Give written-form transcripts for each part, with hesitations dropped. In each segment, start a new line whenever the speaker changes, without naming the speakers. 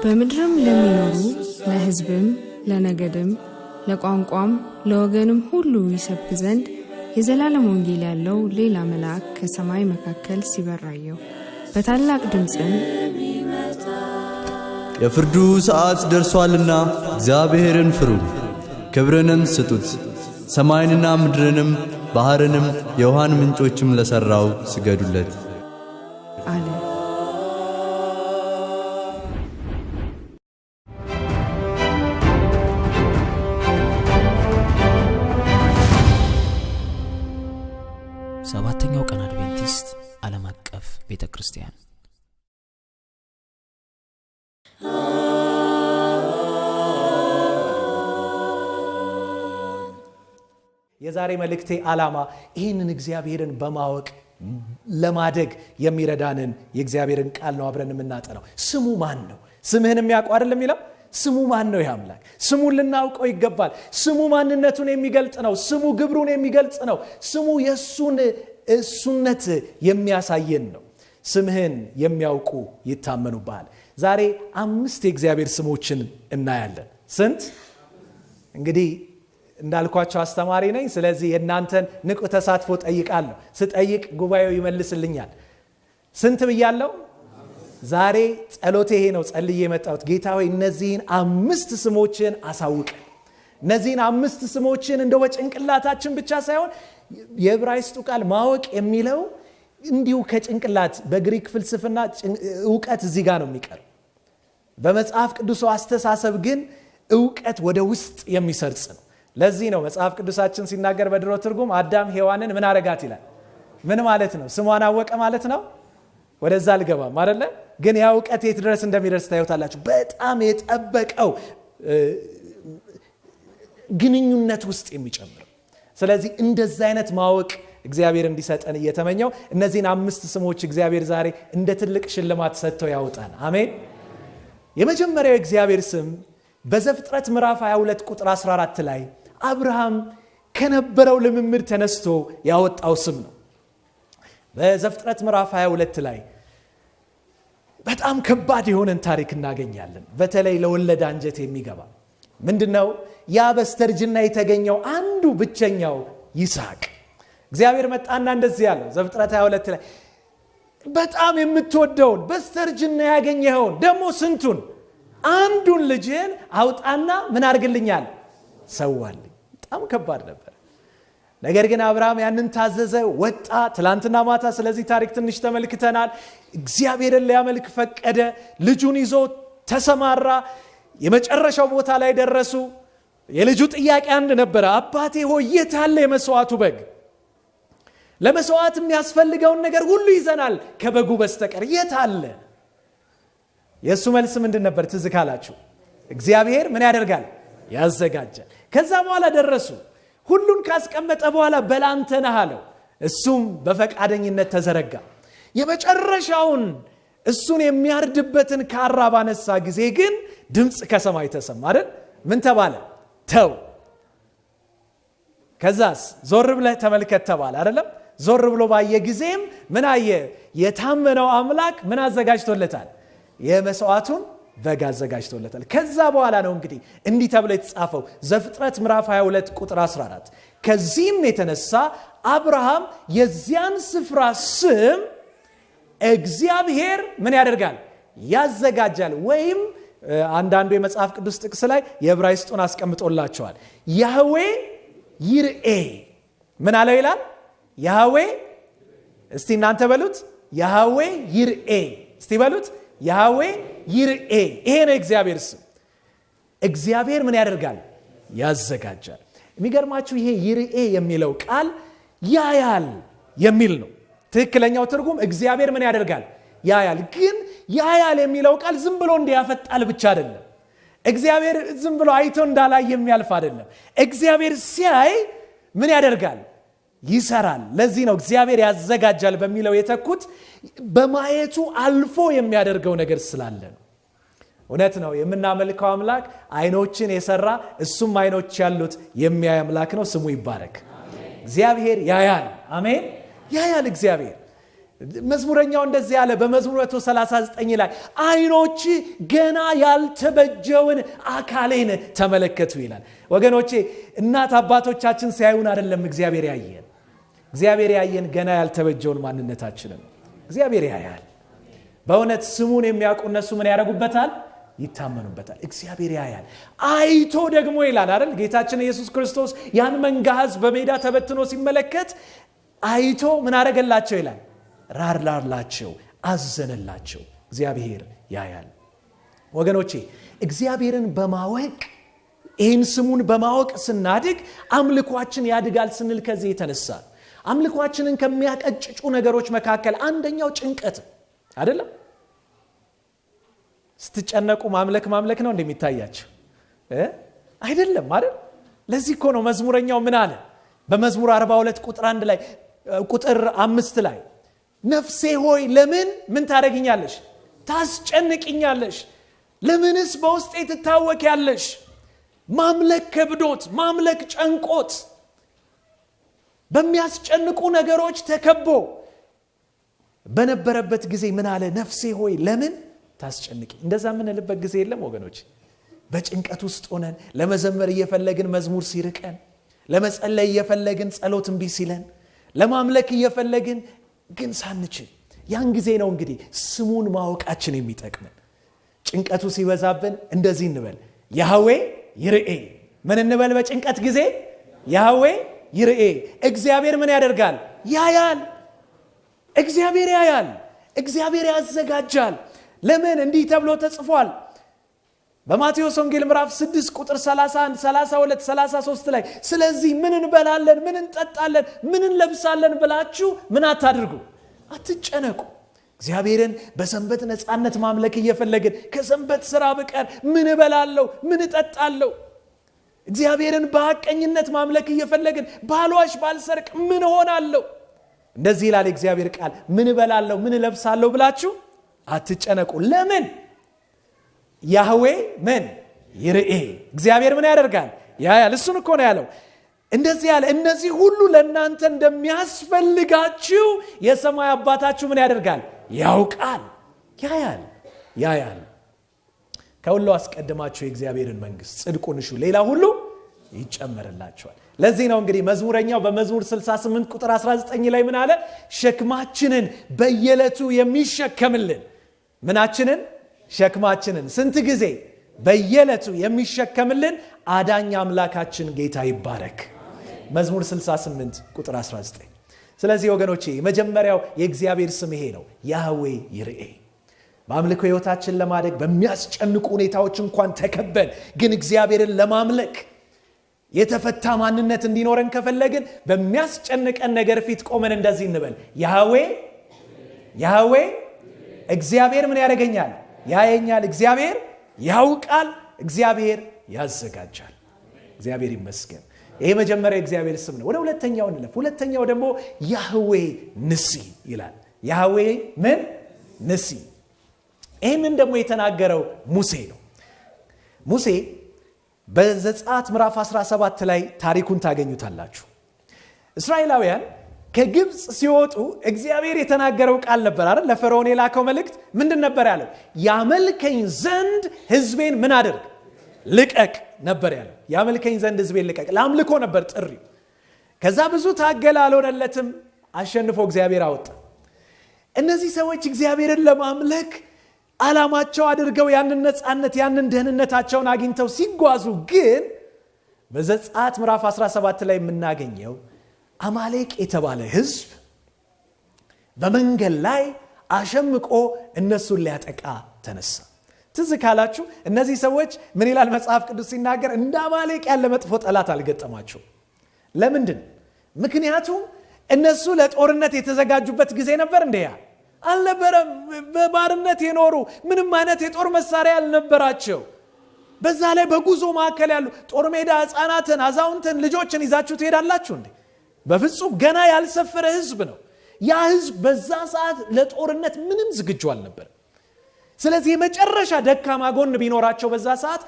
በምድርም ለሚኖሩ ለሕዝብም ለነገድም ለቋንቋም ለወገንም ሁሉ ይሰብክ ዘንድ የዘላለም ወንጌል ያለው ሌላ መልአክ ከሰማይ መካከል ሲበር አየሁ። በታላቅ ድምፅም
የፍርዱ ሰዓት ደርሷልና እግዚአብሔርን ፍሩ፣ ክብርንም ስጡት። ሰማይንና ምድርንም ባህርንም የውሃን ምንጮችም ለሠራው ስገዱለት
አለ።
ሰባተኛው ቀን አድቬንቲስት ዓለም አቀፍ ቤተ ክርስቲያን።
የዛሬ መልእክቴ ዓላማ ይህንን እግዚአብሔርን በማወቅ ለማደግ የሚረዳንን የእግዚአብሔርን ቃል ነው አብረን የምናጠናው። ስሙ ማን ነው? ስምህን የሚያውቀው አይደለም የሚለው? ስሙ ማን ነው? ይህ አምላክ ስሙን ልናውቀው ይገባል። ስሙ ማንነቱን የሚገልጽ ነው። ስሙ ግብሩን የሚገልጽ ነው። ስሙ የእሱን እሱነት የሚያሳየን ነው። ስምህን የሚያውቁ ይታመኑብሃል። ዛሬ 5 የእግዚአብሔር ስሞችን እናያለን። ስንት? እንግዲህ እንዳልኳቸው አስተማሪ ነኝ። ስለዚህ የእናንተን ንቁ ተሳትፎ ጠይቃለሁ። ስጠይቅ ጉባኤው ይመልስልኛል። ስንት ብያለሁ? ዛሬ ጸሎቴ ይሄ ነው። ጸልዬ የመጣሁት ጌታ ሆይ እነዚህን 5 ስሞችን አሳውቀን። እነዚህን 5 ስሞችን እንደው በጭንቅላታችን ብቻ ሳይሆን የዕብራይስጡ ቃል ማወቅ የሚለው እንዲሁ ከጭንቅላት በግሪክ ፍልስፍና እውቀት እዚህ ጋር ነው የሚቀር። በመጽሐፍ ቅዱስ አስተሳሰብ ግን እውቀት ወደ ውስጥ የሚሰርጽ ነው። ለዚህ ነው መጽሐፍ ቅዱሳችን ሲናገር በድሮ ትርጉም አዳም ሔዋንን ምን አረጋት ይላል። ምን ማለት ነው? ስሟን አወቀ ማለት ነው? ወደዛ አልገባም አይደለ? ግን ያ እውቀት የት ድረስ እንደሚደርስ ታዩታላችሁ። በጣም የጠበቀው ግንኙነት ውስጥ የሚጨምር። ስለዚህ እንደዛ አይነት ማወቅ እግዚአብሔር እንዲሰጠን እየተመኘው እነዚህን 5 ስሞች እግዚአብሔር ዛሬ እንደ ትልቅ ሽልማት ሰጥቶ ያውጣን። አሜን። የመጀመሪያው እግዚአብሔር ስም በዘፍጥረት ምዕራፍ 22 ቁጥር 14 ላይ አብርሃም ከነበረው ልምምድ ተነስቶ ያወጣው ስም ነው። በዘፍጥረት ምዕራፍ 22 ላይ በጣም ከባድ የሆነን ታሪክ እናገኛለን። በተለይ ለወለደ አንጀት የሚገባ ምንድነው? ያ በስተርጅና የተገኘው አንዱ ብቸኛው ይስሐቅ። እግዚአብሔር መጣና እንደዚህ ያለው ዘፍጥረት 22 ላይ በጣም የምትወደውን በስተርጅና ያገኘኸውን ደግሞ ስንቱን አንዱን ልጅህን አውጣና ምን አድርግልኛል? ሰዋልኝ። በጣም ከባድ ነበር። ነገር ግን አብርሃም ያንን ታዘዘ፣ ወጣ። ትላንትና ማታ ስለዚህ ታሪክ ትንሽ ተመልክተናል። እግዚአብሔርን ሊያመልክ ፈቀደ። ልጁን ይዞ ተሰማራ። የመጨረሻው ቦታ ላይ ደረሱ። የልጁ ጥያቄ አንድ ነበረ። አባቴ ሆይ የት አለ የመስዋዕቱ በግ? ለመስዋዕት የሚያስፈልገውን ነገር ሁሉ ይዘናል ከበጉ በስተቀር የት አለ? የሱ መልስ ምንድን ነበር? ትዝ ካላችሁ እግዚአብሔር ምን ያደርጋል? ያዘጋጃል። ከዛ በኋላ ደረሱ። ሁሉን ካስቀመጠ በኋላ በል አንተ ነህ አለው። እሱም በፈቃደኝነት ተዘረጋ። የመጨረሻውን እሱን የሚያርድበትን ካራ ባነሳ ጊዜ ግን ድምጽ ከሰማይ ተሰማ አይደል? ምን ተባለ? ተው። ከዛስ ዞር ብለህ ተመልከት ተባለ አይደለም? ዞር ብሎ ባየ ጊዜም ምን አየ? የታመነው አምላክ ምን አዘጋጅቶለታል? የመስዋዕቱን በግ አዘጋጅቶለታል። ከዛ በኋላ ነው እንግዲህ እንዲህ ተብሎ የተጻፈው ዘፍጥረት ምዕራፍ 22 ቁጥር 14 ከዚህም የተነሳ አብርሃም የዚያን ስፍራ ስም እግዚአብሔር ምን ያደርጋል? ያዘጋጃል። ወይም አንዳንዱ የመጽሐፍ ቅዱስ ጥቅስ ላይ የዕብራይስጡን አስቀምጦላቸዋል። ያህዌ ይርኤ ምን አለው ይላል? ያህዌ እስቲ እናንተ በሉት፣ ያህዌ ይርኤ እስቲ በሉት፣ ያህዌ ይርኤ። ይሄ ነው እግዚአብሔር ስም። እግዚአብሔር ምን ያደርጋል? ያዘጋጃል። የሚገርማችሁ ይሄ ይርኤ የሚለው ቃል ያያል የሚል ነው። ትክክለኛው ትርጉም እግዚአብሔር ምን ያደርጋል? ያያል። ግን ያያል የሚለው ቃል ዝም ብሎ እንዲያፈጣል ብቻ አይደለም። እግዚአብሔር ዝም ብሎ አይቶ እንዳላይ የሚያልፍ አይደለም። እግዚአብሔር ሲያይ ምን ያደርጋል? ይሰራል። ለዚህ ነው እግዚአብሔር ያዘጋጃል በሚለው የተኩት፣ በማየቱ አልፎ የሚያደርገው ነገር ስላለ ነው። እውነት ነው። የምናመልከው አምላክ አይኖችን የሰራ እሱም አይኖች ያሉት የሚያይ አምላክ ነው። ስሙ ይባረክ። እግዚአብሔር ያያል። አሜን። ያያል እግዚአብሔር። መዝሙረኛው እንደዚህ ያለ በመዝሙር 139 ላይ አይኖች ገና ያልተበጀውን አካሌን ተመለከቱ ይላል። ወገኖቼ እናት አባቶቻችን ሲያዩን አይደለም እግዚአብሔር ያየን። እግዚአብሔር ያየን ገና ያልተበጀውን ማንነታችንን እግዚአብሔር ያያል። በእውነት ስሙን የሚያውቁ እነሱ ምን ያደርጉበታል? ይታመኑበታል። እግዚአብሔር ያያል። አይቶ ደግሞ ይላል አይደል? ጌታችን ኢየሱስ ክርስቶስ ያን መንጋ ሕዝብ በሜዳ ተበትኖ ሲመለከት አይቶ ምን አደረገላቸው ይላል? ራራላቸው፣ አዘነላቸው። እግዚአብሔር ያያል። ወገኖቼ እግዚአብሔርን በማወቅ ይህን ስሙን በማወቅ ስናድግ አምልኳችን ያድጋል ስንል ከዚህ የተነሳ አምልኳችንን ከሚያቀጭጩ ነገሮች መካከል አንደኛው ጭንቀት አይደለም? ስትጨነቁ ማምለክ ማምለክ ነው እንደሚታያችሁ አይደለም አይደል? ለዚህ እኮ ነው መዝሙረኛው ምን አለ በመዝሙር 42 ቁጥር 1 ላይ ቁጥር 5 ላይ ነፍሴ ሆይ ለምን ምን ታደርጊኛለሽ? ታስጨንቂኛለሽ? ለምንስ በውስጤ ትታወኪያለሽ? ማምለክ ከብዶት፣ ማምለክ ጨንቆት፣ በሚያስጨንቁ ነገሮች ተከቦ በነበረበት ጊዜ ምን አለ? ነፍሴ ሆይ ለምን ታስጨንቂ? እንደዛ ምንልበት ጊዜ የለም ወገኖች። በጭንቀት ውስጥ ሆነን ለመዘመር እየፈለግን መዝሙር ሲርቀን፣ ለመጸለይ እየፈለግን ጸሎት እምቢ ሲለን፣ ለማምለክ እየፈለግን ግን ሳንችል፣ ያን ጊዜ ነው እንግዲህ ስሙን ማወቃችን የሚጠቅመን። ጭንቀቱ ሲበዛብን እንደዚህ እንበል፣ ያህዌ ይርኤ። ምን እንበል በጭንቀት ጊዜ? ያህዌ ይርኤ። እግዚአብሔር ምን ያደርጋል? ያያል። እግዚአብሔር ያያል። እግዚአብሔር ያዘጋጃል። ለምን እንዲህ ተብሎ ተጽፏል? በማቴዎስ ወንጌል ምዕራፍ 6 ቁጥር 31፣ 32፣ 33 ላይ ስለዚህ ምን እንበላለን፣ ምን እንጠጣለን፣ ምን እንለብሳለን ብላችሁ ምን አታድርጉ፣ አትጨነቁ። እግዚአብሔርን በሰንበት ነፃነት ማምለክ እየፈለግን ከሰንበት ስራ በቀር ምን እበላለሁ፣ ምን እጠጣለሁ? እግዚአብሔርን በሐቀኝነት ማምለክ እየፈለግን ባልዋሽ ባልሰርቅ ምን እሆናለሁ? እንደዚህ ይላል እግዚአብሔር ቃል፣ ምን እበላለሁ፣ ምን እለብሳለሁ ብላችሁ አትጨነቁ። ለምን? ያህዌ ምን ይርኤ። እግዚአብሔር ምን ያደርጋል? ያያል። እሱን እኮ ነው ያለው። እንደዚህ ያለ እነዚህ ሁሉ ለእናንተ እንደሚያስፈልጋችሁ የሰማይ አባታችሁ ምን ያደርጋል? ያውቃል። ያያል። ያያል። ከሁሉ አስቀድማችሁ የእግዚአብሔርን መንግስት ጽድቁን እሹ፣ ሌላ ሁሉ ይጨመርላችኋል። ለዚህ ነው እንግዲህ መዝሙረኛው በመዝሙር 68 ቁጥር 19 ላይ ምን አለ? ሸክማችንን በየዕለቱ የሚሸከምልን ምናችንን? ሸክማችንን ስንት ጊዜ? በየዕለቱ የሚሸከምልን አዳኝ አምላካችን ጌታ ይባረክ። መዝሙር 68 ቁጥር 19። ስለዚህ ወገኖቼ የመጀመሪያው የእግዚአብሔር ስም ይሄ ነው፣ ያህዌ ይርኤ። በአምልኮ ሕይወታችን ለማደግ በሚያስጨንቁ ሁኔታዎች እንኳን ተከበን ግን እግዚአብሔርን ለማምለክ የተፈታ ማንነት እንዲኖረን ከፈለግን በሚያስጨንቀን ነገር ፊት ቆመን እንደዚህ እንበል፣ ያህዌ ያህዌ እግዚአብሔር ምን ያደርገኛል? ያየኛል። እግዚአብሔር ያውቃል። እግዚአብሔር ያዘጋጃል። እግዚአብሔር ይመስገን። ይሄ መጀመሪያ እግዚአብሔር ስም ነው። ወደ ሁለተኛው እንለፍ። ሁለተኛው ደግሞ ያህዌ ንሲ ይላል። ያህዌ ምን? ንሲ። ይህንን ደግሞ የተናገረው ሙሴ ነው። ሙሴ በዘጸአት ምዕራፍ 17 ላይ ታሪኩን ታገኙታላችሁ። እስራኤላውያን ከግብፅ ሲወጡ እግዚአብሔር የተናገረው ቃል ነበር አይደል? ለፈርዖን የላከው መልእክት ምንድን ነበር ያለው? ያመልከኝ ዘንድ ሕዝቤን ምን አድርግ? ልቀቅ ነበር ያለው። ያመልከኝ ዘንድ ሕዝቤን ልቀቅ። ለአምልኮ ነበር ጥሪው። ከዛ ብዙ ታገለ፣ አልሆነለትም። አሸንፎ እግዚአብሔር አወጣ። እነዚህ ሰዎች እግዚአብሔርን ለማምለክ ዓላማቸው አድርገው ያንን ነፃነት ያንን ደህንነታቸውን አግኝተው ሲጓዙ ግን በዘጸአት ምዕራፍ 17 ላይ የምናገኘው አማሌቅ የተባለ ሕዝብ በመንገድ ላይ አሸምቆ እነሱን ሊያጠቃ ተነሳ። ትዝ ካላችሁ እነዚህ ሰዎች ምን ይላል መጽሐፍ ቅዱስ ሲናገር? እንደ አማሌቅ ያለ መጥፎ ጠላት አልገጠማቸው። ለምንድን? ምክንያቱም እነሱ ለጦርነት የተዘጋጁበት ጊዜ ነበር እንዴ? ያ አልነበረም። በባርነት የኖሩ ምንም አይነት የጦር መሳሪያ ያልነበራቸው፣ በዛ ላይ በጉዞ መካከል ያሉ ጦር ሜዳ ሕፃናትን፣ አዛውንትን፣ ልጆችን ይዛችሁ ትሄዳላችሁ እንዴ? በፍጹም። ገና ያልሰፈረ ሕዝብ ነው። ያ ሕዝብ በዛ ሰዓት ለጦርነት ምንም ዝግጁ አልነበረም። ስለዚህ የመጨረሻ ደካማ ጎን ቢኖራቸው በዛ ሰዓት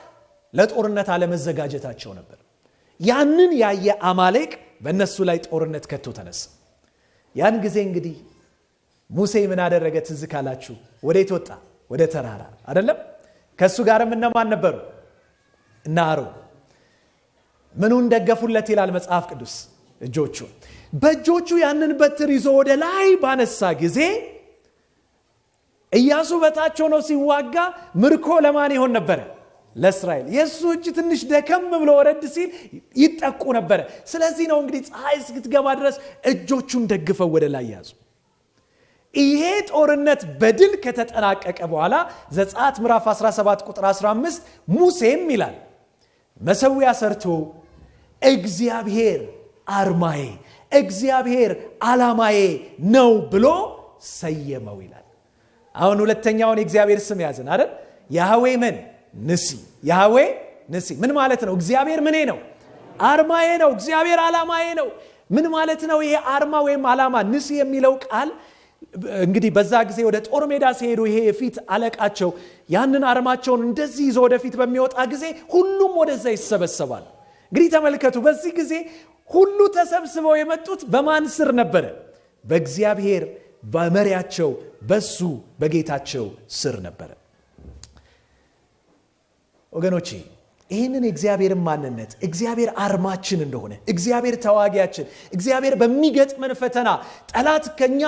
ለጦርነት አለመዘጋጀታቸው ነበር። ያንን ያየ አማሌቅ በእነሱ ላይ ጦርነት ከቶ ተነሳ። ያን ጊዜ እንግዲህ ሙሴ ምን አደረገ ትዝ ካላችሁ? ወዴት ወጣ? ወደ ተራራ አይደለም? ከሱ ጋርም እነማን ነበሩ? እነ አሮን። ምኑን ደገፉለት ይላል መጽሐፍ ቅዱስ? እጆቹ። በእጆቹ ያንን በትር ይዞ ወደ ላይ ባነሳ ጊዜ ኢያሱ በታች ሆኖ ሲዋጋ ምርኮ ለማን ይሆን ነበረ? ለእስራኤል። የሱ እጅ ትንሽ ደከም ብሎ ወረድ ሲል ይጠቁ ነበረ። ስለዚህ ነው እንግዲህ ፀሐይ እስክትገባ ድረስ እጆቹን ደግፈው ወደ ላይ ያዙ። ይሄ ጦርነት በድል ከተጠናቀቀ በኋላ ዘጸአት ምዕራፍ 17 ቁጥር 15 ሙሴም ይላል መሠዊያ ሰርቶ እግዚአብሔር አርማዬ እግዚአብሔር ዓላማዬ ነው ብሎ ሰየመው ይላል። አሁን ሁለተኛውን የእግዚአብሔር ስም ያዝን አይደል? ያህዌ ምን ንሲ። ያህዌ ንሲ ምን ማለት ነው? እግዚአብሔር ምኔ ነው? አርማዬ ነው። እግዚአብሔር ዓላማዬ ነው። ምን ማለት ነው ይሄ አርማ ወይም ዓላማ? ንሲ የሚለው ቃል እንግዲህ በዛ ጊዜ ወደ ጦር ሜዳ ሲሄዱ ይሄ የፊት አለቃቸው ያንን አርማቸውን እንደዚህ ይዞ ወደፊት በሚወጣ ጊዜ ሁሉም ወደዛ ይሰበሰባል። እንግዲህ ተመልከቱ፣ በዚህ ጊዜ ሁሉ ተሰብስበው የመጡት በማን ስር ነበረ? በእግዚአብሔር በመሪያቸው በሱ በጌታቸው ስር ነበረ። ወገኖቼ ይህንን የእግዚአብሔርን ማንነት እግዚአብሔር አርማችን እንደሆነ፣ እግዚአብሔር ተዋጊያችን፣ እግዚአብሔር በሚገጥመን ፈተና ጠላት ከኛ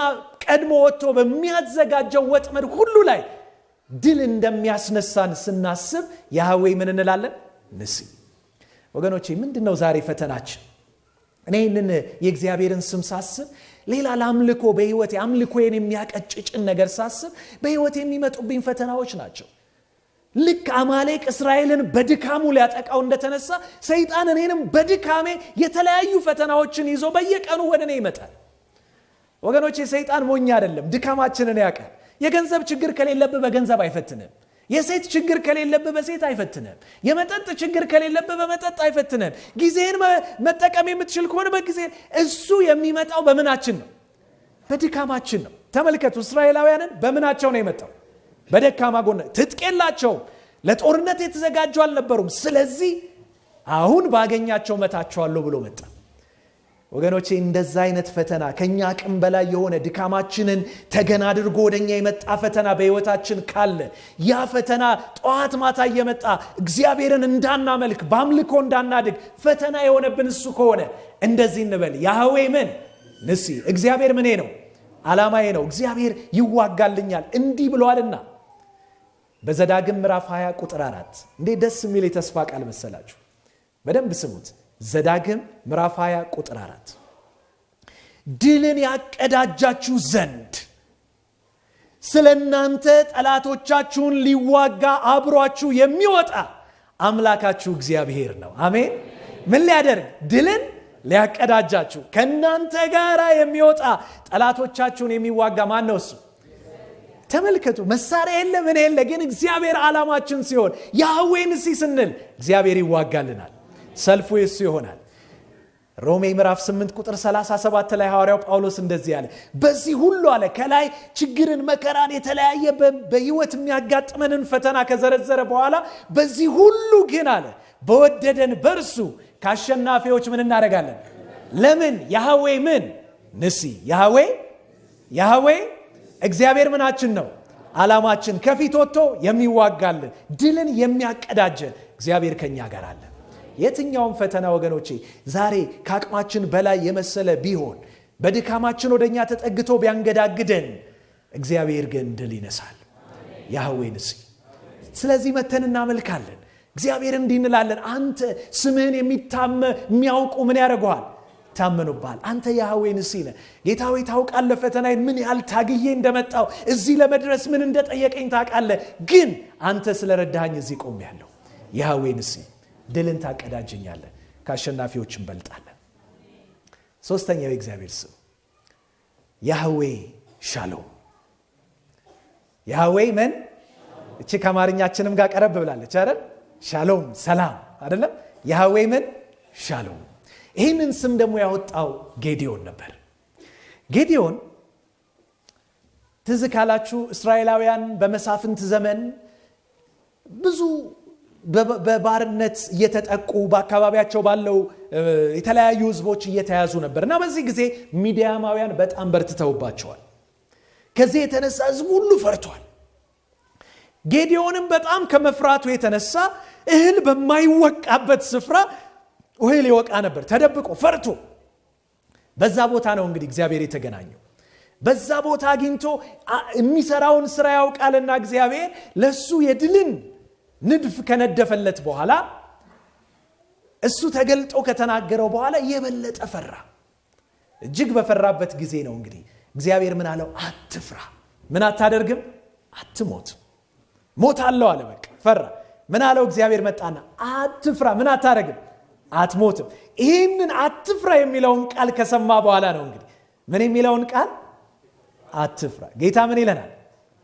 ቀድሞ ወጥቶ በሚያዘጋጀው ወጥመድ ሁሉ ላይ ድል እንደሚያስነሳን ስናስብ ያህዌ ምን እንላለን? ንሲ። ወገኖቼ ምንድነው ዛሬ ፈተናችን? እኔ ይህንን የእግዚአብሔርን ስም ሳስብ ሌላ ለአምልኮ በህይወቴ አምልኮዬን የሚያቀጭጭን ነገር ሳስብ በህይወቴ የሚመጡብኝ ፈተናዎች ናቸው። ልክ አማሌቅ እስራኤልን በድካሙ ሊያጠቃው እንደተነሳ ሰይጣን እኔንም በድካሜ የተለያዩ ፈተናዎችን ይዞ በየቀኑ ወደ እኔ ይመጣል። ወገኖቼ ሰይጣን ሞኝ አይደለም፣ ድካማችንን ያውቃል። የገንዘብ ችግር ከሌለብህ በገንዘብ አይፈትንም። የሴት ችግር ከሌለብህ በሴት አይፈትንም። የመጠጥ ችግር ከሌለብህ በመጠጥ አይፈትንም። ጊዜን መጠቀም የምትችል ከሆነ በጊዜ። እሱ የሚመጣው በምናችን ነው? በድካማችን ነው። ተመልከቱ፣ እስራኤላውያንን በምናቸው ነው የመጣው? በደካማ ጎን። ትጥቅ የላቸውም፣ ለጦርነት የተዘጋጁ አልነበሩም። ስለዚህ አሁን ባገኛቸው መታቸዋለሁ ብሎ መጣ። ወገኖቼ እንደዛ አይነት ፈተና ከኛ አቅም በላይ የሆነ ድካማችንን ተገን አድርጎ ወደኛ የመጣ ፈተና በህይወታችን ካለ ያ ፈተና ጠዋት ማታ እየመጣ እግዚአብሔርን እንዳናመልክ በአምልኮ እንዳናድግ ፈተና የሆነብን እሱ ከሆነ እንደዚህ እንበል፣ ያህዌ ምን ንሲ፣ እግዚአብሔር ምኔ ነው? ዓላማዬ ነው። እግዚአብሔር ይዋጋልኛል እንዲህ ብሏልና። በዘዳግም ምዕራፍ 20 ቁጥር 4 እንዴት ደስ የሚል የተስፋ ቃል መሰላችሁ! በደንብ ስሙት። ዘዳግም ምዕራፍ 20 ቁጥር 4 ድልን ያቀዳጃችሁ ዘንድ ስለናንተ ጠላቶቻችሁን ሊዋጋ አብሯችሁ የሚወጣ አምላካችሁ እግዚአብሔር ነው። አሜን። ምን ሊያደርግ? ድልን ሊያቀዳጃችሁ ከናንተ ጋር የሚወጣ ጠላቶቻችሁን የሚዋጋ ማን ነው እሱ? ተመልከቱ፣ መሳሪያ የለ ምን የለ፣ ግን እግዚአብሔር ዓላማችን ሲሆን ያህዌ ንሲ ስንል እግዚአብሔር ይዋጋልናል። ሰልፉ የሱ ይሆናል። ሮሜ ምዕራፍ 8 ቁጥር 37 ላይ ሐዋርያው ጳውሎስ እንደዚህ አለ፣ በዚህ ሁሉ አለ ከላይ ችግርን መከራን የተለያየ በህይወት የሚያጋጥመንን ፈተና ከዘረዘረ በኋላ በዚህ ሁሉ ግን አለ በወደደን በርሱ ካሸናፊዎች ምን እናደርጋለን? ለምን? ያህዌ ምን ንሲ። ያህዌ ያህዌ እግዚአብሔር ምናችን ነው? ዓላማችን። ከፊት ወጥቶ የሚዋጋልን ድልን የሚያቀዳጀን እግዚአብሔር ከኛ ጋር አለ። የትኛውም ፈተና ወገኖቼ ዛሬ ከአቅማችን በላይ የመሰለ ቢሆን በድካማችን ወደኛ ተጠግቶ ቢያንገዳግደን እግዚአብሔር ግን ድል ይነሳል። ያህዌ ንሲ። ስለዚህ መተን እናመልካለን። እግዚአብሔር እንዲህ እንላለን፣ አንተ ስምህን የሚያውቁ ምን ያደርጉሃል? ታመኑብሃል። አንተ ያህዌ ንሲ ነህ። ጌታ ሆይ ታውቃለህ ፈተናዬን ምን ያህል ታግዬ እንደመጣው እዚህ ለመድረስ ምን እንደጠየቀኝ ታውቃለህ። ግን አንተ ስለረዳኸኝ እዚህ ቆሜያለሁ። ያህዌ ንሲ፣ ድልን ታቀዳጀኛለህ፣ ከአሸናፊዎች እንበልጣለን። ሶስተኛው የእግዚአብሔር ስም ያህዌ ሻሎም። ያህዌ ምን? እቺ ከአማርኛችንም ጋር ቀረብ ብላለች አይደል? ሻሎም ሰላም አይደለም? ያህዌ ምን? ሻሎም። ይህንን ስም ደግሞ ያወጣው ጌዲዮን ነበር። ጌዲዮን ትዝ ካላችሁ እስራኤላውያን በመሳፍንት ዘመን ብዙ በባርነት እየተጠቁ በአካባቢያቸው ባለው የተለያዩ ህዝቦች እየተያዙ ነበር እና በዚህ ጊዜ ሚዲያማውያን በጣም በርትተውባቸዋል። ከዚህ የተነሳ ህዝቡ ሁሉ ፈርቷል። ጌዲዮንም በጣም ከመፍራቱ የተነሳ እህል በማይወቃበት ስፍራ እህል ይወቃ ነበር፣ ተደብቆ ፈርቶ። በዛ ቦታ ነው እንግዲህ እግዚአብሔር የተገናኘው። በዛ ቦታ አግኝቶ የሚሰራውን ስራ ያውቃልና እግዚአብሔር ለሱ የድልን ንድፍ ከነደፈለት በኋላ፣ እሱ ተገልጦ ከተናገረው በኋላ የበለጠ ፈራ። እጅግ በፈራበት ጊዜ ነው እንግዲህ እግዚአብሔር ምን አለው? አትፍራ። ምን አታደርግም? አትሞትም። ሞት አለው አለ። በቃ ፈራ። ምን አለው? እግዚአብሔር መጣና አትፍራ፣ ምን አታደርግም? አትሞትም። ይህንን አትፍራ የሚለውን ቃል ከሰማ በኋላ ነው እንግዲህ ምን የሚለውን ቃል? አትፍራ። ጌታ ምን ይለናል?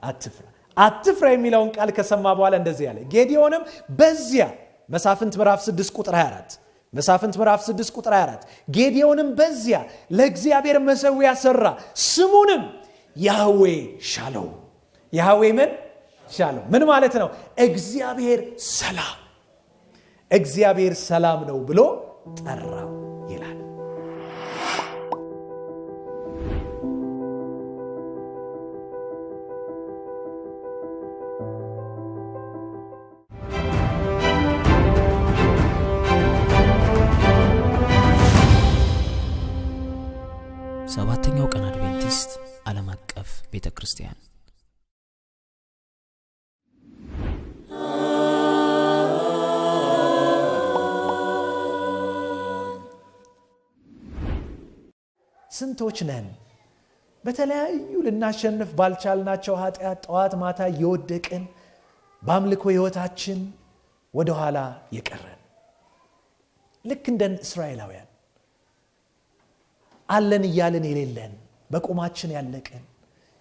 አትፍራ። አትፍራ የሚለውን ቃል ከሰማ በኋላ እንደዚህ ያለ፣ ጌዲዮንም በዚያ፣ መሳፍንት ምዕራፍ 6 ቁጥር 24፣ መሳፍንት ምዕራፍ 6 ቁጥር 24፣ ጌዲዮንም በዚያ ለእግዚአብሔር መሠዊያ ሰራ፣ ስሙንም ያህዌ ሻሎም። ያህዌ ምን? ሻሎም። ምን ማለት ነው? እግዚአብሔር ሰላም፣ እግዚአብሔር ሰላም ነው ብሎ ጠራው ይላል።
ሰባተኛው ቀን አድቬንቲስት ዓለም አቀፍ ቤተ ክርስቲያን።
ስንቶች ነን በተለያዩ ልናሸንፍ ባልቻልናቸው ኃጢአት ጠዋት ማታ እየወደቅን በአምልኮ ሕይወታችን ወደኋላ የቀረን? ልክ እንደ እስራኤላውያን አለን እያልን የሌለን፣ በቁማችን ያለቅን፣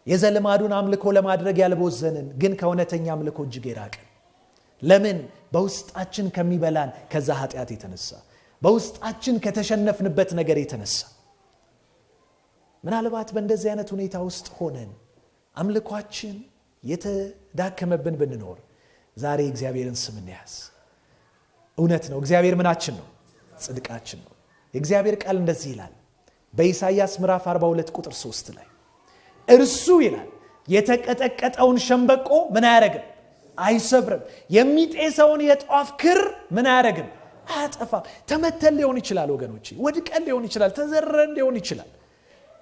የዘልማዱን አምልኮ ለማድረግ ያልቦዘንን፣ ግን ከእውነተኛ አምልኮ እጅግ የራቅን። ለምን? በውስጣችን ከሚበላን ከዛ ኃጢአት የተነሳ፣ በውስጣችን ከተሸነፍንበት ነገር የተነሳ። ምናልባት በእንደዚህ አይነት ሁኔታ ውስጥ ሆነን አምልኳችን የተዳከመብን ብንኖር ዛሬ እግዚአብሔርን ስም እንያዝ። እውነት ነው፣ እግዚአብሔር ምናችን ነው? ጽድቃችን ነው። የእግዚአብሔር ቃል እንደዚህ ይላል በኢሳይያስ ምዕራፍ 42 ቁጥር 3 ላይ፣ እርሱ ይላል የተቀጠቀጠውን ሸምበቆ ምን አያረግም? አይሰብርም። የሚጤሰውን የጧፍ ክር ምን አያረግም? አያጠፋም። ተመተን ሊሆን ይችላል ወገኖቼ፣ ወድቀን ሊሆን ይችላል፣ ተዘረን ሊሆን ይችላል።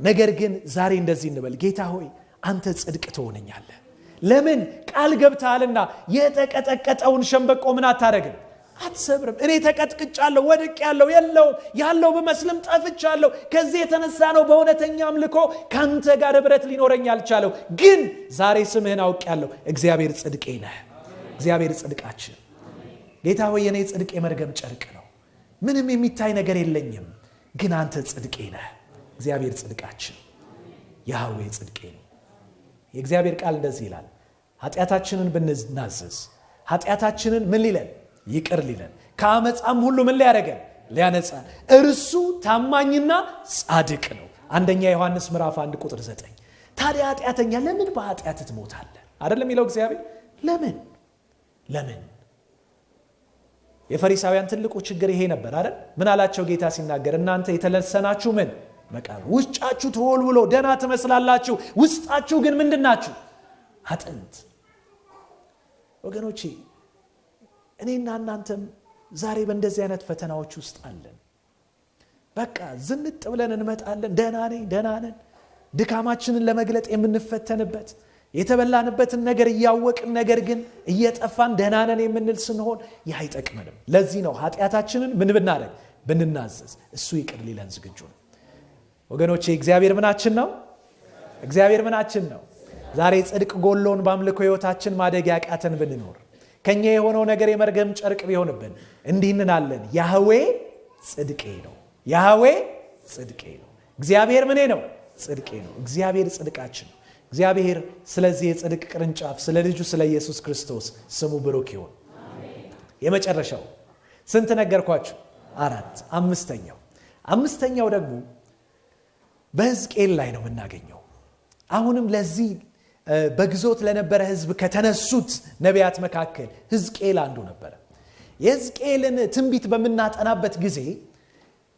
ነገር ግን ዛሬ እንደዚህ እንበል፣ ጌታ ሆይ አንተ ጽድቅ ትሆነኛለህ። ለምን? ቃል ገብተሃልና የተቀጠቀጠውን ሸምበቆ ምን አታረግም? አትሰብርም። እኔ ተቀጥቅጫለሁ፣ ወድቄያለሁ፣ የለውም ያለው ብመስልም ጠፍቻለሁ። ከዚህ የተነሳ ነው በእውነተኛ አምልኮ ካንተ ጋር ህብረት ሊኖረኝ ያልቻለው። ግን ዛሬ ስምህን አውቄያለሁ። እግዚአብሔር ጽድቄ ነህ። እግዚአብሔር ጽድቃችን። ጌታ ሆይ የኔ ጽድቅ የመርገም ጨርቅ ነው። ምንም የሚታይ ነገር የለኝም፣ ግን አንተ ጽድቄ ነህ። እግዚአብሔር ጽድቃችን፣ ያህዌ ጽድቄ ነው። የእግዚአብሔር ቃል እንደዚህ ይላል፣ ኃጢአታችንን ብንናዘዝ ኃጢአታችንን ምን ሊለን? ይቅር ሊለን፣ ከአመፃም ሁሉ ምን ሊያደርገን? ሊያነጻን። እርሱ ታማኝና ጻድቅ ነው። አንደኛ ዮሐንስ ምዕራፍ 1 ቁጥር 9። ታዲያ ኃጢአተኛ ለምን በኃጢአት ትሞታለህ? አይደለም የሚለው እግዚአብሔር? ለምን ለምን? የፈሪሳውያን ትልቁ ችግር ይሄ ነበር አይደል? ምን አላቸው ጌታ ሲናገር? እናንተ የተለሰናችሁ ምን መቃብር፣ ውስጣችሁ ተወልውሎ ደህና ትመስላላችሁ፣ ውስጣችሁ ግን ምንድናችሁ? አጥንት። ወገኖቼ እኔና እናንተም ዛሬ በእንደዚህ አይነት ፈተናዎች ውስጥ አለን። በቃ ዝንጥ ብለን እንመጣለን። ደህና ነኝ ደህና ነን። ድካማችንን ለመግለጥ የምንፈተንበት፣ የተበላንበትን ነገር እያወቅን ነገር ግን እየጠፋን ደህና ነን የምንል ስንሆን ይህ አይጠቅመንም። ለዚህ ነው ኃጢአታችንን ምን ብናደርግ? ብንናዘዝ እሱ ይቅር ሊለን ዝግጁ ነው። ወገኖቼ እግዚአብሔር ምናችን ነው? እግዚአብሔር ምናችን ነው? ዛሬ ጽድቅ ጎሎን በአምልኮ ሕይወታችን ማደግ ያቃተን ብንኖር፣ ከኛ የሆነው ነገር የመርገም ጨርቅ ቢሆንብን እንዲህ እንላለን፣ ያህዌ ጽድቄ ነው። ያህዌ ጽድቄ ነው። እግዚአብሔር ምኔ ነው? ጽድቄ ነው። እግዚአብሔር ጽድቃችን ነው። እግዚአብሔር ስለዚህ የጽድቅ ቅርንጫፍ ስለ ልጁ ስለ ኢየሱስ ክርስቶስ ስሙ ብሩክ ይሁን። የመጨረሻው ስንት ነገርኳችሁ? 4። አምስተኛው ደግሞ በሕዝቅኤል ላይ ነው የምናገኘው። አሁንም ለዚህ በግዞት ለነበረ ሕዝብ ከተነሱት ነቢያት መካከል ሕዝቅኤል አንዱ ነበረ። የሕዝቅኤልን ትንቢት በምናጠናበት ጊዜ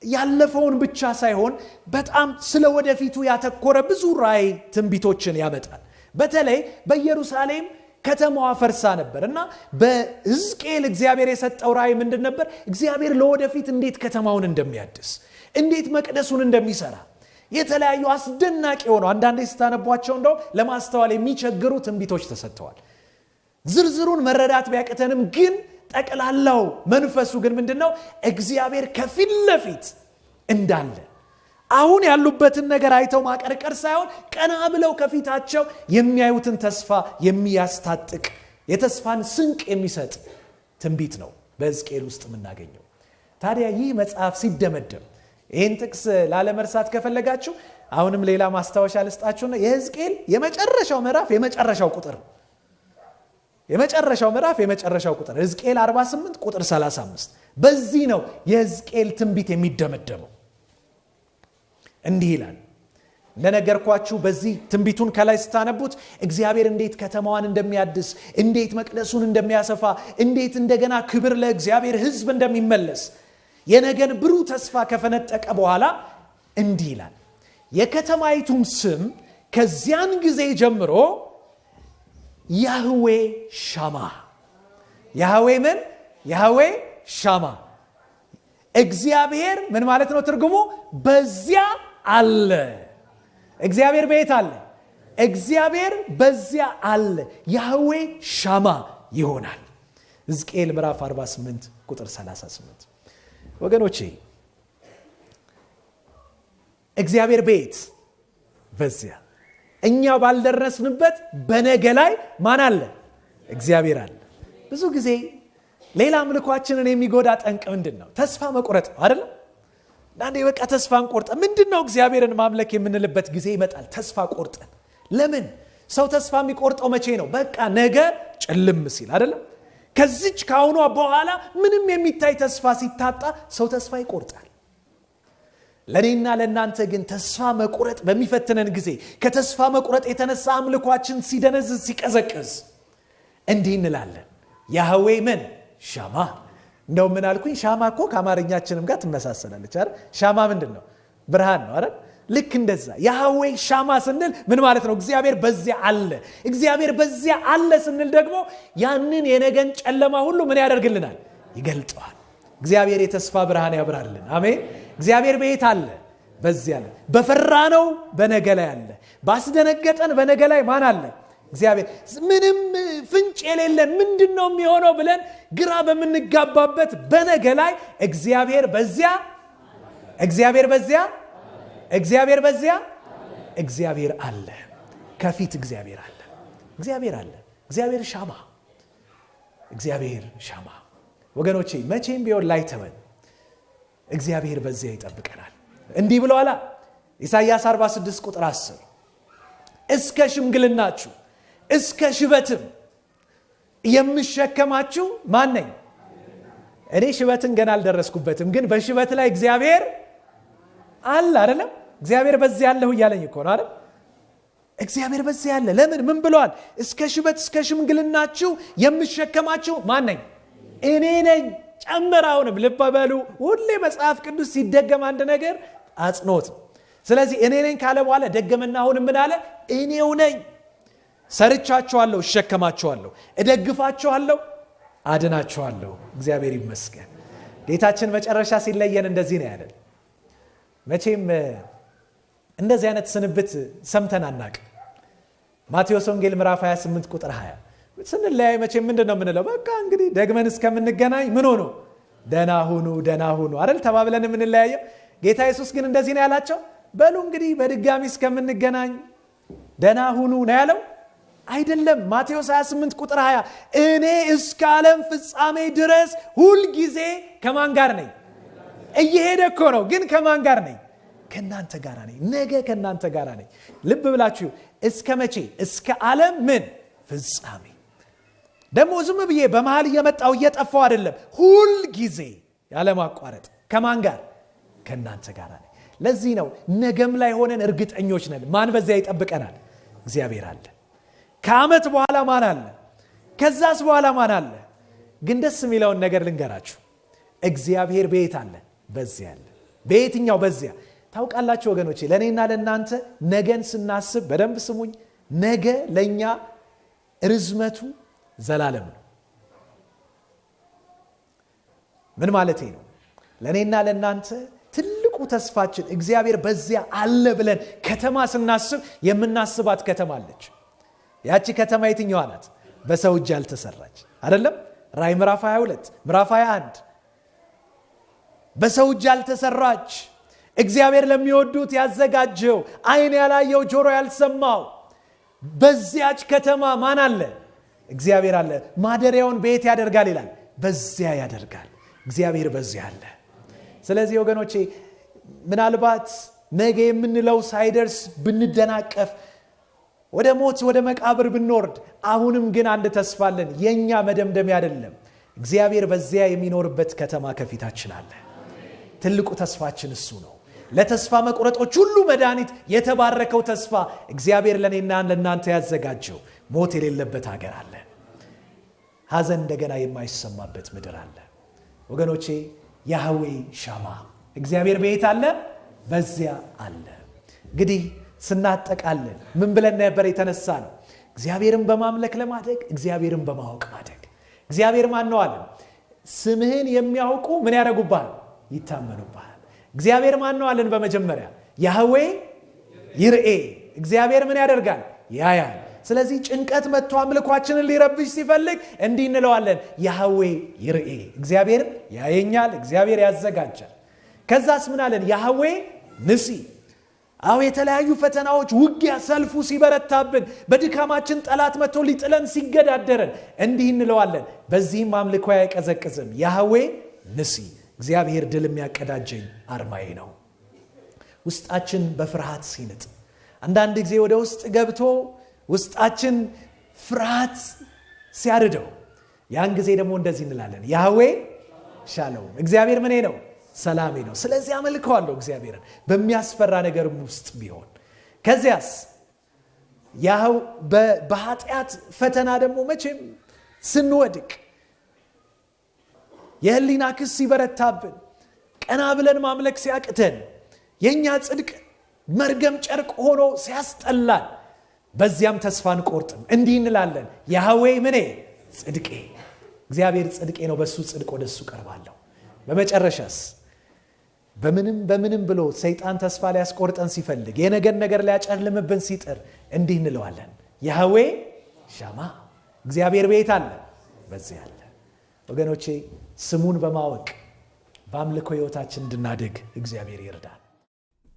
ያለፈውን ብቻ ሳይሆን በጣም ስለ ወደፊቱ ያተኮረ ብዙ ራእይ ትንቢቶችን ያመጣል። በተለይ በኢየሩሳሌም ከተማዋ ፈርሳ ነበር እና በሕዝቅኤል እግዚአብሔር የሰጠው ራእይ ምንድን ነበር? እግዚአብሔር ለወደፊት እንዴት ከተማውን እንደሚያድስ፣ እንዴት መቅደሱን እንደሚሰራ የተለያዩ አስደናቂ ሆነው አንዳንዴ ስታነቧቸው እንደው ለማስተዋል የሚቸግሩ ትንቢቶች ተሰጥተዋል። ዝርዝሩን መረዳት ቢያቅተንም ግን ጠቅላላው መንፈሱ ግን ምንድነው? እግዚአብሔር ከፊት ለፊት እንዳለ አሁን ያሉበትን ነገር አይተው ማቀርቀር ሳይሆን ቀና ብለው ከፊታቸው የሚያዩትን ተስፋ የሚያስታጥቅ የተስፋን ስንቅ የሚሰጥ ትንቢት ነው በሕዝቅኤል ውስጥ የምናገኘው። ታዲያ ይህ መጽሐፍ ሲደመደም ይህን ጥቅስ ላለመርሳት ከፈለጋችሁ አሁንም ሌላ ማስታወሻ ልስጣችሁና የሕዝቅኤል የመጨረሻው ምዕራፍ የመጨረሻው ቁጥር የመጨረሻው ምዕራፍ የመጨረሻው ቁጥር ሕዝቅኤል 48 ቁጥር 35 በዚህ ነው የሕዝቅኤል ትንቢት የሚደመደመው። እንዲህ ይላል። እንደነገርኳችሁ በዚህ ትንቢቱን ከላይ ስታነቡት እግዚአብሔር እንዴት ከተማዋን እንደሚያድስ፣ እንዴት መቅደሱን እንደሚያሰፋ፣ እንዴት እንደገና ክብር ለእግዚአብሔር ሕዝብ እንደሚመለስ የነገን ብሩህ ተስፋ ከፈነጠቀ በኋላ እንዲህ ይላል። የከተማይቱም ስም ከዚያን ጊዜ ጀምሮ ያህዌ ሻማ። ያህዌ ምን? ያህዌ ሻማ። እግዚአብሔር ምን ማለት ነው ትርጉሙ? በዚያ አለ። እግዚአብሔር በየት አለ? እግዚአብሔር በዚያ አለ። ያህዌ ሻማ ይሆናል። ሕዝቅኤል ምዕራፍ 48 ቁጥር 38። ወገኖቼ እግዚአብሔር በየት? በዚያ። እኛ ባልደረስንበት በነገ ላይ ማን አለ? እግዚአብሔር አለ። ብዙ ጊዜ ሌላ አምልኳችንን የሚጎዳ ጠንቅ ምንድን ነው? ተስፋ መቁረጥ ነው አይደል? አንዳንዴ በቃ ተስፋን ቆርጠን ምንድነው እግዚአብሔርን ማምለክ የምንልበት ጊዜ ይመጣል። ተስፋ ቆርጠን። ለምን ሰው ተስፋ የሚቆርጠው መቼ ነው? በቃ ነገ ጨልም ሲል አይደል? ከዚች ካሁኗ በኋላ ምንም የሚታይ ተስፋ ሲታጣ ሰው ተስፋ ይቆርጣል። ለኔና ለናንተ ግን ተስፋ መቁረጥ በሚፈትነን ጊዜ ከተስፋ መቁረጥ የተነሳ አምልኳችን ሲደነዝዝ ሲቀዘቅዝ እንዲህ እንላለን፣ ያህዌ ምን? ሻማ። እንደው ምን አልኩኝ? ሻማ እኮ ከአማርኛችንም ጋር ትመሳሰላለች አይደል? ሻማ ምንድነው? ብርሃን ነው አይደል? ልክ እንደዛ ያህዌ ሻማ ስንል ምን ማለት ነው? እግዚአብሔር በዚያ አለ። እግዚአብሔር በዚያ አለ ስንል ደግሞ ያንን የነገን ጨለማ ሁሉ ምን ያደርግልናል? ይገልጠዋል። እግዚአብሔር የተስፋ ብርሃን ያብራልን። አሜን። እግዚአብሔር በየት አለ? በዚያ አለ። በፈራነው በነገ ላይ አለ። ባስደነገጠን በነገ ላይ ማን አለ? እግዚአብሔር። ምንም ፍንጭ የሌለን ምንድነው የሚሆነው ብለን ግራ በምንጋባበት በነገ ላይ እግዚአብሔር በዚያ፣ እግዚአብሔር በዚያ፣ እግዚአብሔር በዚያ፣ እግዚአብሔር አለ። ከፊት እግዚአብሔር አለ። እግዚአብሔር አለ። እግዚአብሔር ሻማ። እግዚአብሔር ሻማ። ወገኖቼ መቼም ቢሆን ላይተወን እግዚአብሔር በዚያ ይጠብቀናል። እንዲህ ብሏል ኢሳይያስ 46 ቁጥር 10 እስከ ሽምግልናችሁ እስከ ሽበትም የምሸከማችሁ ማን ነኝ? እኔ ሽበትን ገና አልደረስኩበትም፣ ግን በሽበት ላይ እግዚአብሔር አለ አይደለም? እግዚአብሔር በዚያ አለሁ እያለኝ እኮ ነው አይደል? እግዚአብሔር በዚያ አለ። ለምን? ምን ብሏል? እስከ ሽበት እስከ ሽምግልናችሁ የምሸከማችሁ ማን ነኝ? እኔ ነኝ። ጨምራውንም ልብ በሉ፣ ሁሌ መጽሐፍ ቅዱስ ሲደገም አንድ ነገር አጽንኦት። ስለዚህ እኔ ነኝ ካለ በኋላ ደገመና አሁንም ምን አለ? እኔው ነኝ። ሰርቻችኋለሁ፣ እሸከማችኋለሁ፣ እደግፋችኋለሁ፣ አድናችኋለሁ። እግዚአብሔር ይመስገን። ጌታችን መጨረሻ ሲለየን እንደዚህ ነው ያለን። መቼም እንደዚህ አይነት ስንብት ሰምተን አናውቅም። ማቴዎስ ወንጌል ምዕራፍ 28 ቁጥር 20 ስንለያይ መቼም ምንድነው የምንለው? በቃ እንግዲህ ደግመን እስከምንገናኝ ምን ሆኖ ደህና ሁኑ፣ ደህና ሁኑ አይደል ተባብለን የምንለያየው። ጌታ ኢየሱስ ግን እንደዚህ ነው ያላቸው፣ በሉ እንግዲህ በድጋሚ እስከምንገናኝ ደህና ሁኑ ነው ያለው አይደለም። ማቴዎስ 28 ቁጥር 20 እኔ እስከ ዓለም ፍጻሜ ድረስ ሁል ጊዜ ከማን ጋር ነኝ? እየሄደ እኮ ነው፣ ግን ከማን ጋር ነኝ? ከናንተ ጋር ነኝ። ነገ ከናንተ ጋር ነኝ። ልብ ብላችሁ እስከ መቼ? እስከ ዓለም ምን ፍጻሜ። ደግሞ ዝም ብዬ በመሃል እየመጣው እየጠፋው አይደለም፣ ሁል ጊዜ ያለማቋረጥ ከማን ጋር? ከናንተ ጋር ነኝ። ለዚህ ነው ነገም ላይ ሆነን እርግጠኞች ነን። ማን በዚያ ይጠብቀናል? እግዚአብሔር አለ። ከዓመት በኋላ ማን አለ? ከዛስ በኋላ ማን አለ? ግን ደስ የሚለውን ነገር ልንገራችሁ፣ እግዚአብሔር በየት አለ? በዚያ አለ። በየትኛው? በዚያ። ታውቃላችሁ ወገኖቼ፣ ለኔና ለናንተ ነገን ስናስብ በደንብ ስሙኝ፣ ነገ ለኛ ርዝመቱ ዘላለም ነው። ምን ማለቴ ነው? ለእኔና ለእናንተ ትልቁ ተስፋችን እግዚአብሔር በዚያ አለ ብለን ከተማ ስናስብ የምናስባት ከተማ አለች። ያቺ ከተማ የትኛዋ ናት? በሰው እጅ ያልተሰራች አይደለም? ራእይ ምዕራፍ 22፣ ምዕራፍ 21፣ በሰው እጅ ያልተሰራች፣ እግዚአብሔር ለሚወዱት ያዘጋጀው፣ አይን ያላየው ጆሮ ያልሰማው፣ በዚያች ከተማ ማን አለ? እግዚአብሔር አለ። ማደሪያውን በየት ያደርጋል ይላል? በዚያ ያደርጋል። እግዚአብሔር በዚያ አለ። ስለዚህ ወገኖቼ፣ ምናልባት ነገ የምንለው ሳይደርስ ብንደናቀፍ፣ ወደ ሞት ወደ መቃብር ብንወርድ፣ አሁንም ግን አንድ ተስፋ አለን። የኛ መደምደሚያ አይደለም። እግዚአብሔር በዚያ የሚኖርበት ከተማ ከፊታችን አለ። ትልቁ ተስፋችን እሱ ነው። ለተስፋ መቁረጦች ሁሉ መድኃኒት የተባረከው ተስፋ፣ እግዚአብሔር ለእኔና ለእናንተ ያዘጋጀው ሞት የሌለበት ሀገር አለ። ሐዘን እንደገና የማይሰማበት ምድር አለ። ወገኖቼ፣ ያህዌ ሻማ፣ እግዚአብሔር በየት አለ? በዚያ አለ። እንግዲህ ስናጠቃልል ምን ብለን ነበር የተነሳ ነው? እግዚአብሔርን በማምለክ ለማደግ፣ እግዚአብሔርን በማወቅ ማደግ። እግዚአብሔር ማን ነው አለን? ስምህን የሚያውቁ ምን ያደርጉብሃል? ይታመኑብሃል። እግዚአብሔር ማን ነው አለን? በመጀመሪያ ያህዌ ይርኤ፣ እግዚአብሔር ምን ያደርጋል? ያያል። ስለዚህ ጭንቀት መጥቶ አምልኳችንን ሊረብሽ ሲፈልግ እንዲህ እንለዋለን፣ ያህዌ ይርኤ፣ እግዚአብሔር ያየኛል፣ እግዚአብሔር ያዘጋጃል። ከዛስ ምን አለን? ያህዌ ንሲ። አዎ፣ የተለያዩ ፈተናዎች፣ ውጊያ፣ ሰልፉ ሲበረታብን፣ በድካማችን ጠላት መጥቶ ሊጥለን ሲገዳደረን እንዲህ እንለዋለን፣ በዚህም አምልኮ አይቀዘቅዝም፣ ያህዌ ንሲ፣ እግዚአብሔር ድል የሚያቀዳጀኝ አርማዬ ነው። ውስጣችን በፍርሃት ሲንጥ፣ አንዳንድ ጊዜ ወደ ውስጥ ገብቶ ውስጣችን ፍርሃት ሲያርደው፣ ያን ጊዜ ደግሞ እንደዚህ እንላለን፣ ያህዌ ሻሎም፣ እግዚአብሔር ምኔ ነው? ሰላሜ ነው። ስለዚህ አመልከዋለሁ እግዚአብሔርን በሚያስፈራ ነገርም ውስጥ ቢሆን። ከዚያስ ያው በኃጢአት ፈተና ደግሞ መቼም ስንወድቅ፣ የህሊና ክስ ሲበረታብን፣ ቀና ብለን ማምለክ ሲያቅተን፣ የእኛ ጽድቅ መርገም ጨርቅ ሆኖ ሲያስጠላን፣ በዚያም ተስፋ አንቆርጥም። እንዲህ እንላለን፣ ያህዌ ምኔ? ጽድቄ፣ እግዚአብሔር ጽድቄ ነው፣ በሱ ጽድቅ ወደ እሱ ቀርባለሁ። በመጨረሻስ በምንም በምንም ብሎ ሰይጣን ተስፋ ሊያስቆርጠን ሲፈልግ፣ የነገን ነገር ሊያጨልምብን ሲጥር እንዲህ እንለዋለን፣ ያህዌ ሻማ፣ እግዚአብሔር ቤት አለ፣ በዚህ አለ። ወገኖቼ፣ ስሙን በማወቅ በአምልኮ ሕይወታችን እንድናድግ እግዚአብሔር ይርዳል።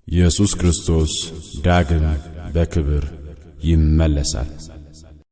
ኢየሱስ ክርስቶስ ዳግም በክብር ይመለሳል።